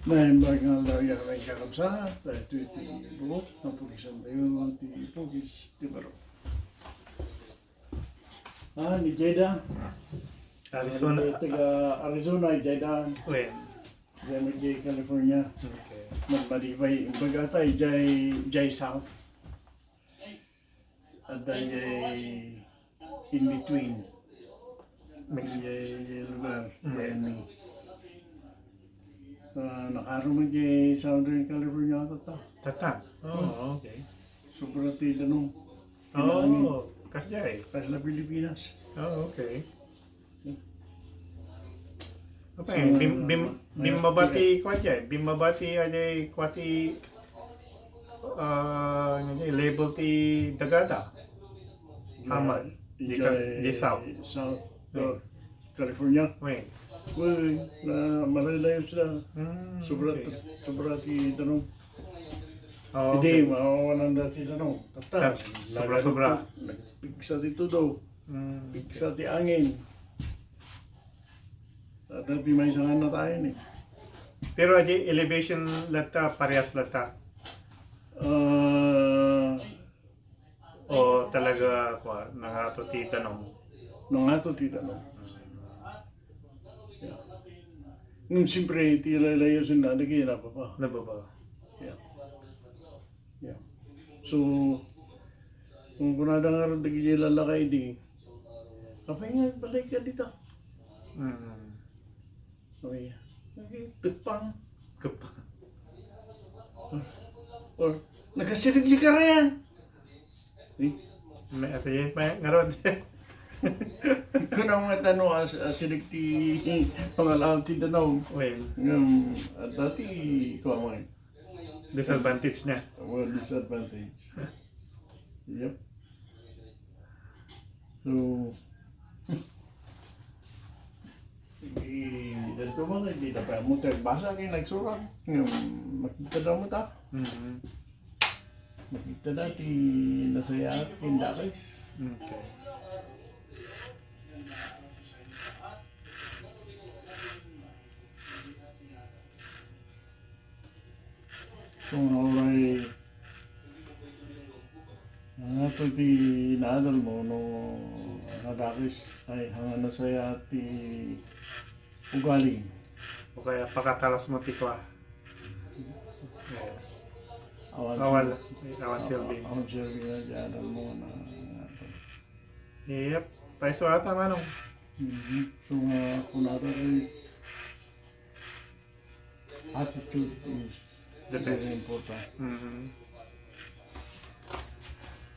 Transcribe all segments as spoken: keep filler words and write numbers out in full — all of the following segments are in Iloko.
Naimbag nga aldaw, kakabsat, daytoy ti Barok, napugisan tayo ti pugis ti Barok. Ah, ni Jeda. Arizona. Taga Arizona, Jeda. Wen. Diay California. Okay. Nagmalibay, imbaga tayo, diay, diay South. Adda diay in between. Mix. Diay, diay lugar. Mm. Diay, ah, nakaaro man diay Southern California, tatta. Tatta? Oh, okay. Sobra ti danum. Oh, kasdiay. Kasla Pilipinas. Oh, okay. Apay, so, bim-, bim-, ah, bimmaba ti kua diay, bimmaba ti, ah, diay kua ti, ah, ano diay, level ti dagada. Aman, di ka, di South. South, California. Wen. Wen, na malayo-layo sila. Hmm, sobra, okay. Sobra ti danum. Oh, okay. Idi, mawawanan da ti danum. Tatta, sobra-sobra. Nagpigsa ti tudo. Hmm, okay. Pigsa ti angin. Adda ti maysa nga natayen, eh. Pero adi elevation latta, parehas latta? Ah, o talaga, kua, nangato ti danum? Nangato ti danum. Yeah. Ngem siyempre, ti laylayo senda, dagiti nababa. Nababa. Yeah. Yeah. So, kunkunada ngarud dagiti lalaki idi, "Apay nga agbalay ka dita?" Mm. Sabi niya, "Nagtepang." Tepang. Or, "Nagkasirig di karayan." Eh? May, ate, may, ngarud. Kunam nga tano as-, asirig ti pangalaw ti danum. Well. Ngem, adda ti, kua man. Disadvantage niya. Well, disadvantage. Yep. So, di, dito mo, di na pa mo tayo basa kay nagsurat. Yung makita na mo ta. Mhm. Makita na ti nasaya, kinda, guys. Okay. Kung uray, ah, pwede inaadal mo no nadakis ay hanga nasaya ti ugali. O kaya pakatalas mo ti kua. Awan, awan, sil-, awan silbi. Awan silbi na di adal mo na. Yep. Paiso ata, manong. Mhm. So, nga, kunada kay attitude is very important. The best. Mhm.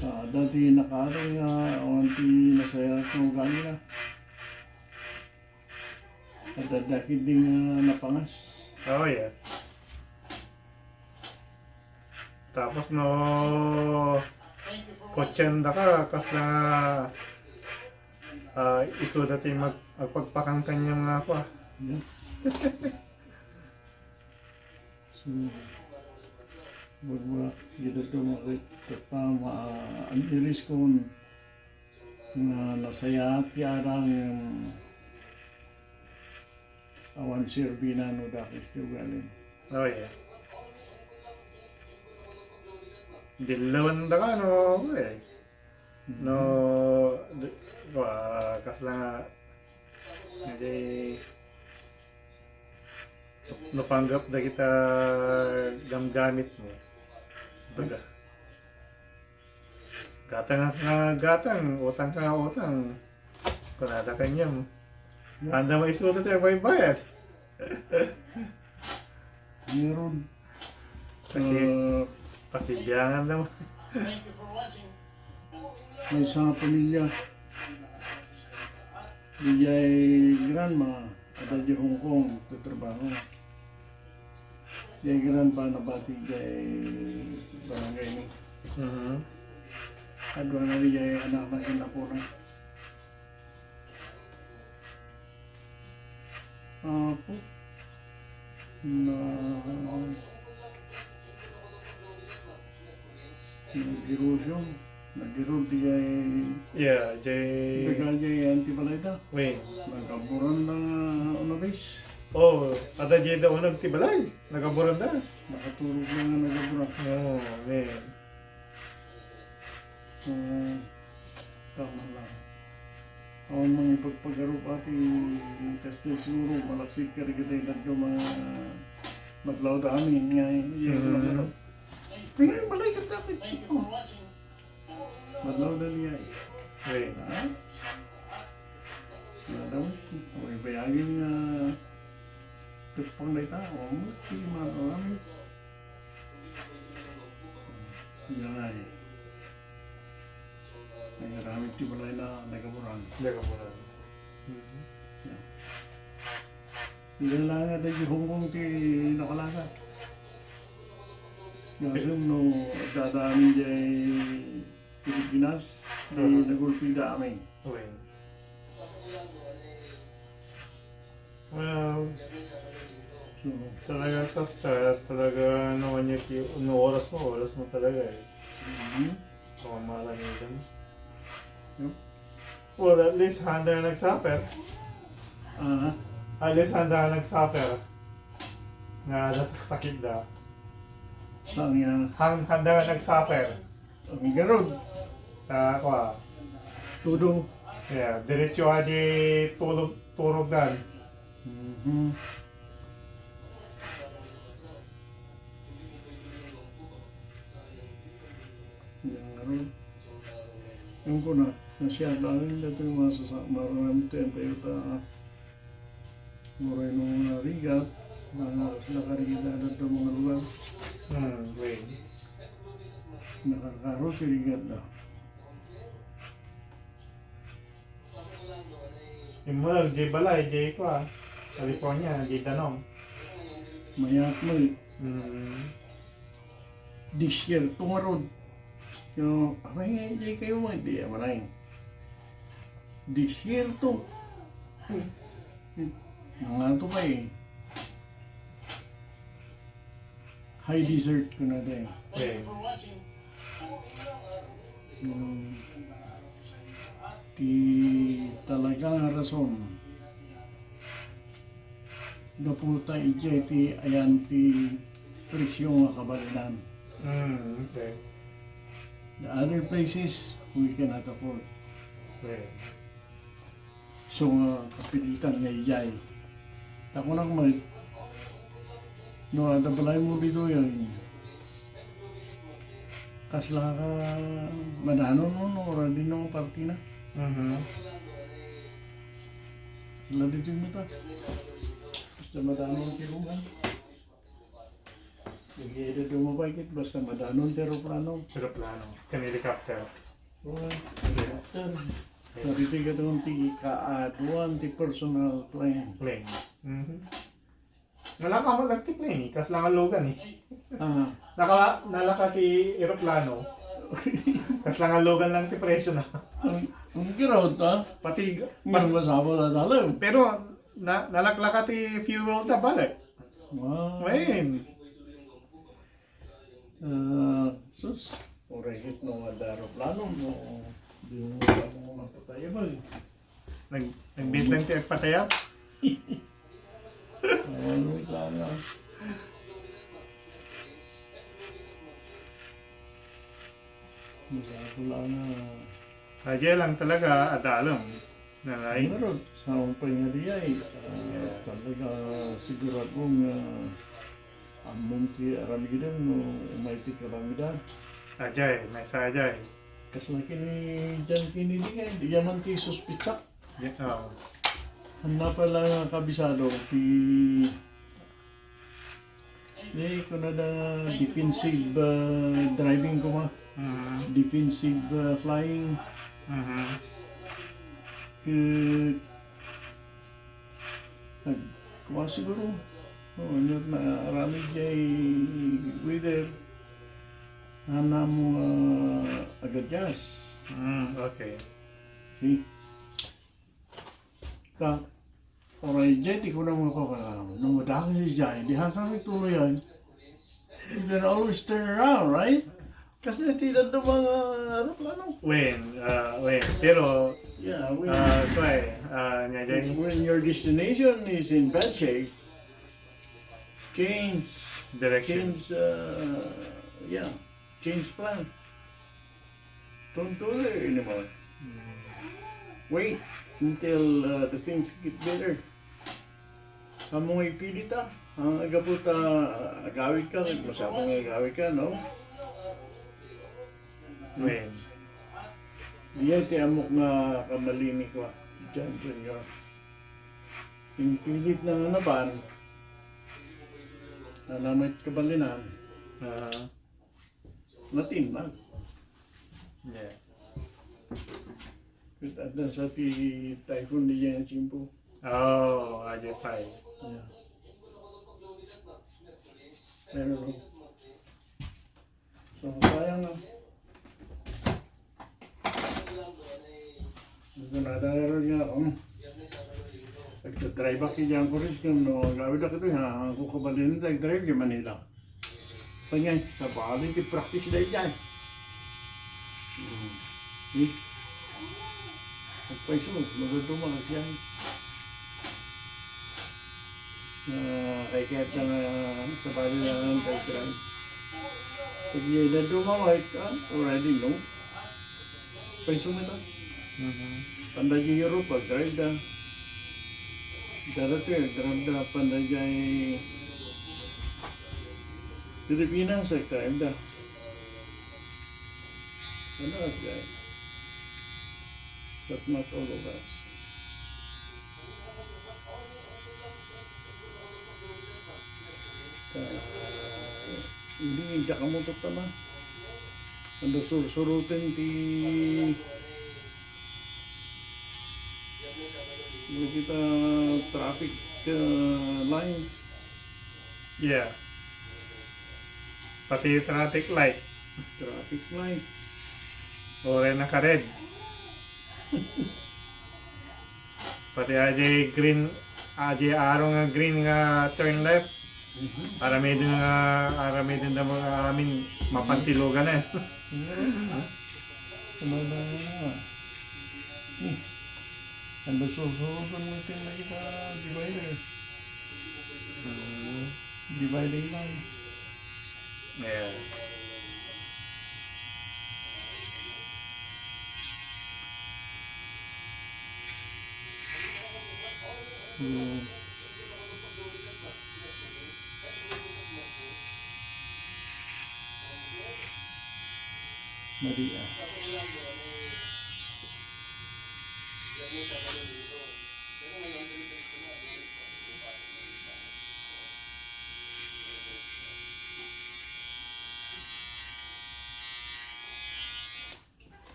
Ah, dati nakaaro nga, awan ti nasaya nga ugali na. Adda dagiti nga napangas. Oh, yeah. Tapos no kotsen da ka, kasla nga, ah, isuda ti mag-, agpagpakang kaniam nga kua. Yeah. So, wag mo, gidadto mo kay tama, ang iriskon nga nasayaat ti aral nga awan serbina no dakes ti ugali. Oh, yeah. Dillawan da ka, no? Eh. No, di, wa, kasla nga, hindi, no panggap da kita gamgamit mo. Baga. Gatang ka nga gatang, utang ka nga utang. Kunada kaniam. Anda mo isuda ti agbaybayad. Meron. Paki-, ah, pakibiangan naman. Maysa nga pamilya. Diay grandma, adda diay Hong Kong, nagtatrabaho. Diay grandpa nabati diay barangay mi. Mhm. Aduana diay anakna ken apona. Apo. Na, nagdirusyon. Nagdirul diay, yeah, diay daga diay antibalayda. Wen. Nagkaburan na unabis. Oh, adda diay da uneg ti balay. Nagaburan da. Nakaturog na nga nagaburan. Oh, man. Ah, tama lang. Awan man ipagpagarup ati, kasi siguro malaksid ka rin kita yung mga madlaw da amin nga iya ko lang Mm. ano. Pero yung balay ka dapat. Madlaw na niya eh. Wait. Ha? Madlaw? May bayagin nga tepang na ita. O, di man alam. Yan ay. Ay, aramid ti balay na nagaburan. Nagaburan. Mhm. Yan. Dida lang nga dagiti Hong Kong ti nakalakat. Ngasem no, dadamin jay Pilipinas, di Mhm. nagulpi da amin. Okay. Well, So, talaga, tas ta-, talaga, no, anya ki-, no oras mo, oras mo talaga eh. Mhm. Kung ang mga kanilan. Yep. Well, at least handa na nag-suffer. Ah. At least handa na nag-suffer. Nga nasaksakit da. Saan nga? Han-, handa na nag-suffer. Ang garod. Ah, kwa. Tudo. Yeah, diretso adi tulog, turog dan. Mhm. Yan, ano? Yung ko na, nasya, dahil dito yung mga sasa-, marami ito yung Toyota Moreno nga rigat, mga nakarigat na ito mga lugar. Hmm, wait. Nakakaro, rigat na. Immuna, di balay, di kwa. California, di danum. Mayat mo eh. Mm. Disyerto nga rod. Yo, apay nga, di kayo mo, di amanay. Disyerto. Mga to pa eh. High desert ko na tayo. Okay. Hmm. Ti talaga nga rason, gapu ta idiay ti ayan ti presyo nga kabalinan. Mm, okay. The other places, we cannot afford. Okay. So, nga kapilitan nga ijay. Ta kunak met, no, adda balay mo ditoy, kasla ka madanon, no, no, ready no, parti na. Mhm. Kasla ditoy mo ta. Basta madanon ti ruman. Sige, ida dumabay kit, basta madanon ti aeroplano. Aeroplano, ken helicopter. Well, helicopter. Dagiti gadawan ti kaaduan ti personal plane. Plane. Mhm. Nalaka met lang ti plane eh, kasla nga Logan eh. Ah. Naka-, nalaka ti eroplano. Kasla nga Logan lang ti presyo na. Ang, ang kirot, ah? Pati, Nga pas-, masama na tayo. Pero na-, nalaklaka ti fuel ta balik. Wow. Wen. Ah, sus, uray ket no adda aeroplano, no, di mo mo mapatayabag. Nag-, nag-beat lang ti agpatayab. Ano ka na? Masapul lang na. Kaya lang talaga, adalem. Nalay. Pero sa umpay nga di ay, ah, Yeah. Talaga sigurado nga ammom ti aramidem no umay ti kalamidad. Ajay, maysa ajay. Kasla ken ni John Kennedy nga, di man ti suspitsak. Yeah, oo. Ang napala nga kabisado, ti Di, kunada nga defensive, ah, driving koma. Mhm. Defensive, ah, flying. Mhm. Ket, nag-, kuwan siguro. Oo, ania na aramid jay weather. Hanna mo, ah, agadjust. Mm, okay. See? Ta, uray jay ti kunam nga papa, no madakes jay, di hangkan ituloyan. You can always turn around, right? Kasi ti daduma nga aeroplano. Wen, ah, wen. Pero, Yeah, when, ah, kuwan, ah, nya jay. When your destination is in bad shape, Change. Direction. Change, uh, yeah. Change plan. Don't do it anymore. Wait until, uh, the things get better. Ammom nga ipilit, ah. Ang agapu ta, agawid ka, masapul nga agawid ka, no? Wen. Diay ti ammok nga kamalimi ko, John Junior. Impilit na nga napan, nanamit kabalinan. Ah. Natimbag. Yeah. Ket adda sa ti typhoon diay nga tiempo. Oh, adiay pay. Yeah. Pero, so, sayang na. Gusto na, dahil nga, um, nagdadrive ako diyan ko rin, kung no, gawin ako ito, ha, ang kukabalin, nagdrive diyan Manila. Kanya, sabali ti practice daydiay. Hmm. Eh. Agpayso, madaduma lang siya. Ah, kay kaya ka nga sabali na lang kay Tran. Pag niya naduma, like, ah, already, no? Payso mo ito. Mhm. Panda di Europe, drive da. Darating, drive da, panda di Pilipinas, drive da. Ano, drive? But not all of us. Ah, hindi, hindi ka mo tatama. Ano, sursurutin ti, ano kita, traffic, ah, lines. Yeah. Pati traffic light. Traffic lights. Uray naka-red. Pati adiay green, adiay aro nga green nga turn left. Mhm. Aramiden nga, aramiden da mga amin, mapantilogan eh. Mhm. Ano na nga? Hmm. Ano, susurugan mo ito yung nakita divider? Hmm. Dividing line. Yeah. Hmm. Madi, ah.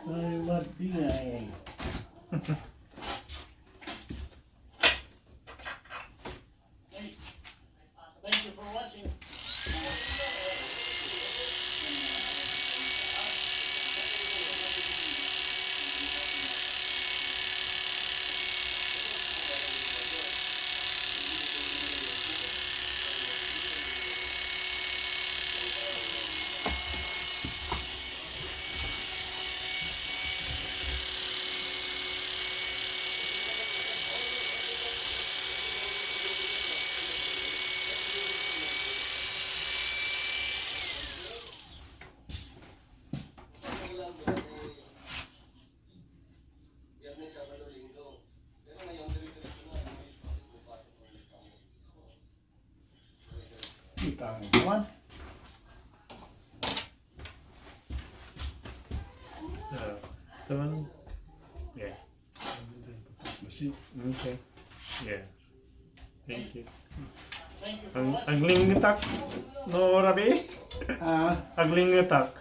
Ay, madi nga eh. Thank you for watching. Kita ang kuwan. Uh, basta man. Yeah. Basi. Okay. Yeah. Thank you. Ag-, aglingetak no Rabi? Ah. Aglingetak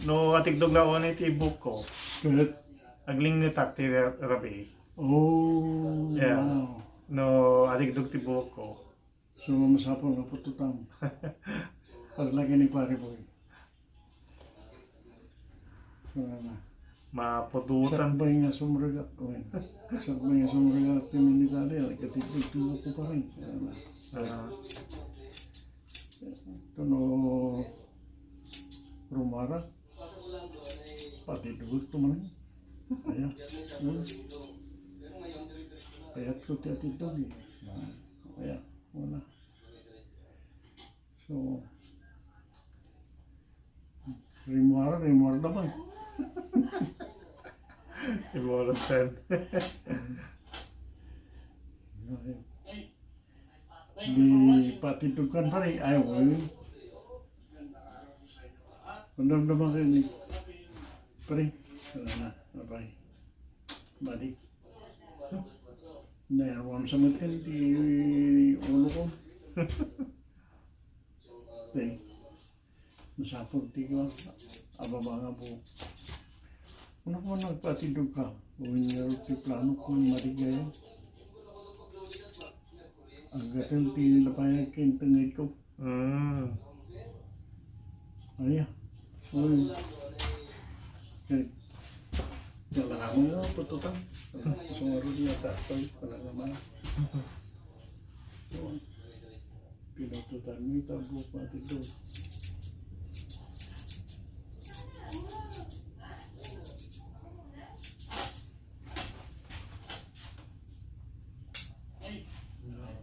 no atikdog laeng iti buokko. Ket? Aglingetak ti Ra-, Rabi. Oh, yeah. Wow. No atikdog ti buokko. So, masapul nga pututang. Pas lagi ni Pare Boy. Ano na? Mapututan. Sakbay nga sumrigak, oy. Sakbay nga sumrigak ti military, ay, katipid tubo ko pa rin. Ano na? Ah. Ito no, Rumara. Pati dugot ko man. Ayan. Hmm. Kaya ko ti ati dugi. Ah, kaya, wala. So, rimuar, rimuar naman. Rimuar ten. Di patidtugan pare. Ay, well. Kung damdaman kayo ni pare. Wala na. Bye-bye. Balik. Nayaruam sa metten ti ulo ko. Okay. Masapul ti ka, ababa nga buok. Ano ko man nagpatindog ka? Uwin nga ti plano ko, maligaya. Ang gatel ti napayag ken tenged ko. Mm. Aya. Uy. Okay. Wala ka mo, pututan. Sumarod nga tatay, wala naman. So, pinututan mi, tabo pati doon.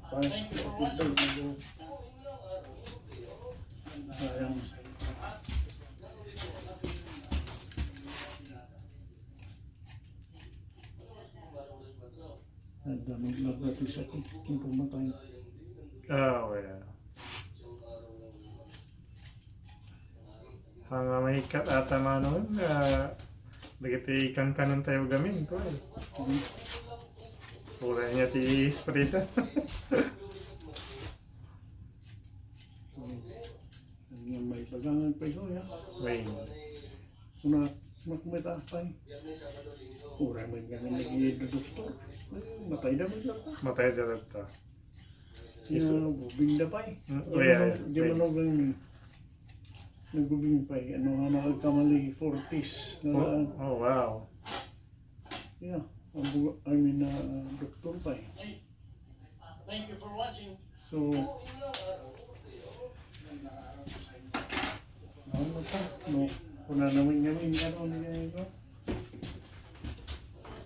Pas, ito, ito. Sayang. Ang daming labat sa sakit, hindi matay. Ah, well. Ang, ah, mahikkat ata manon, ah, dagiti kankanan tayo gamin, ko, eh. Wala niya ti isprita. Ang may bagangan pa ito, ya. May. Kuna, kuna kumita pa, eh. Uray man kami nagdodoktor. Eh, matay na man yata. Matay na yata. Yes, sir. Nagubing na pa, eh. Mm, oh, yeah, yeah. Di man nagubing pa, eh. Ano, ano, nagkamali, forties. Oh, oh, wow. Yeah, ang bu-, I mean, ah, doktor pa, eh. So, ano pa? No, kuna naman kami, ano, ano, ano?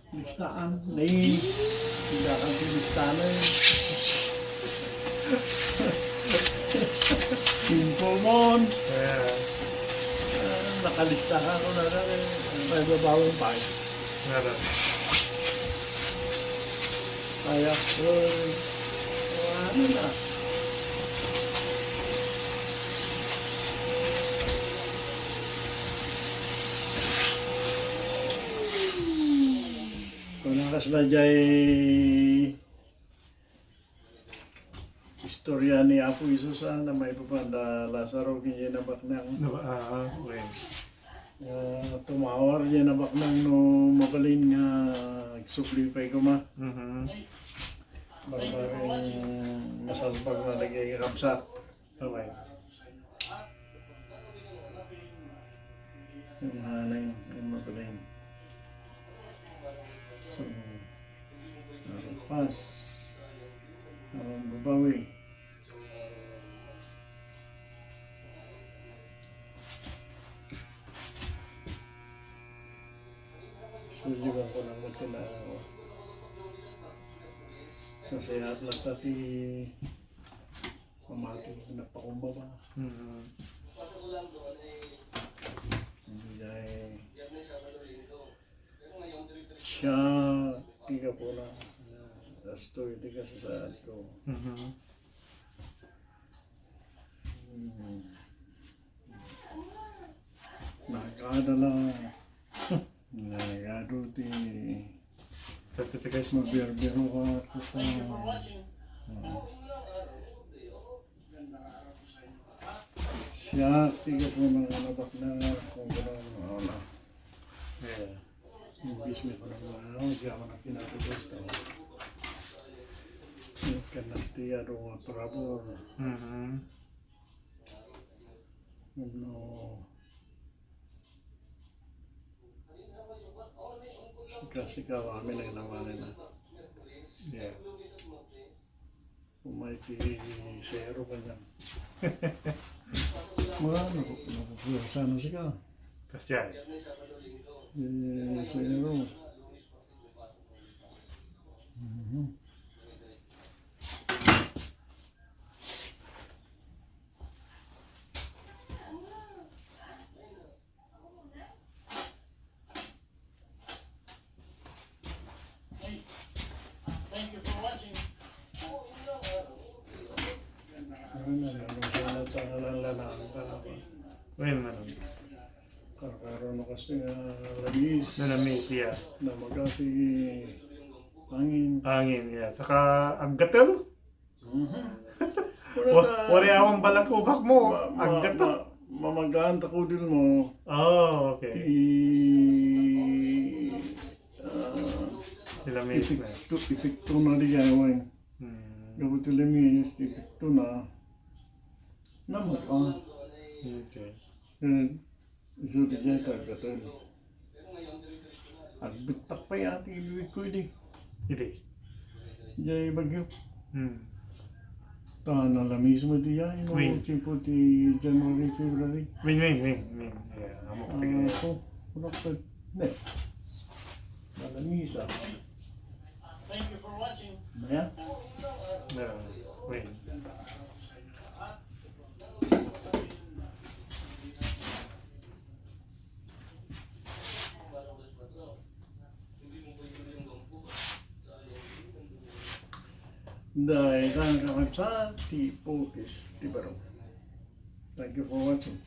Listaan. Nay, tidak ang listaan, eh. Simple mon. Yeah. Ah, nakalista ka ko na lang, eh. May babawang pa, eh. Meron. Kaya, eh, ano na. Kung nakasla jay istorya ni Apo Jesus, ah, na maipapan da Lazaro, ken jay nabaknang. Naba-, ah, okay. Ah, tumawar jay nabaknang no mabalin nga agsubli pay koma. Mhm. Barbareng masalbag na lagi ay kakabsat. Okay. Yung hanay, yung mabalin. So, nakapas. Ang babawi. Sulyugan ko lang magtinaan. Kasi at nagtati pamati, napakumbaba. Mm. Hindi dahil siya, tiga po na, asto, tiga sa saad ko. Mhm. Hmm. Nakadala. Nagado ti certification. Mabirbiro ka, kusa. Hmm. Siya, tiga po ng anak na, kung gano'n, ano na. Yeah. Imbis mi pa ng mga, ano, di ako na pinatubos to. Kanang ti, ano, nga parabor. Mhm. No. Sika-sika, amin ang naman na. Yeah. Umay ti zero kanya. Wala, naku-, nakukuwersa na sika. Kasyan. Eh, zero. Mhm. Ano, ano, ano, ano, ano, ano, ano, ano. Well, ano. Karkaro na kasi nga lamis. Nalamis, yeah. Na magati angin. Angin, yeah. Saka aggatel? Mhm. Wa-, waray awan balakubak mo. Ma-, ma-, aggatel. Ma-, mamagaan ta kudil mo. Oh, okay. Ti, ah, ti lamis na. Epekto, epekto na di kaya, wen. Hmm. Gapu ti lamis, ti epekto na. Namat, ah. Okay. Eh, isu diay ta aggatel. Agbittak pay ati iluwid ko idi. Idi. Diay bagyo. Hmm. Ta nalamis mo diay, no? Win. Tipo ti January, February. Win, win, win, win. Yeah, amo. Ah, tigil. So, ano ka? Ne. Nalamis, ah. Thank you for watching. Maya? Yeah, win. Dayta nga kakabsat ti Pokis ti Barok. Thank you for watching.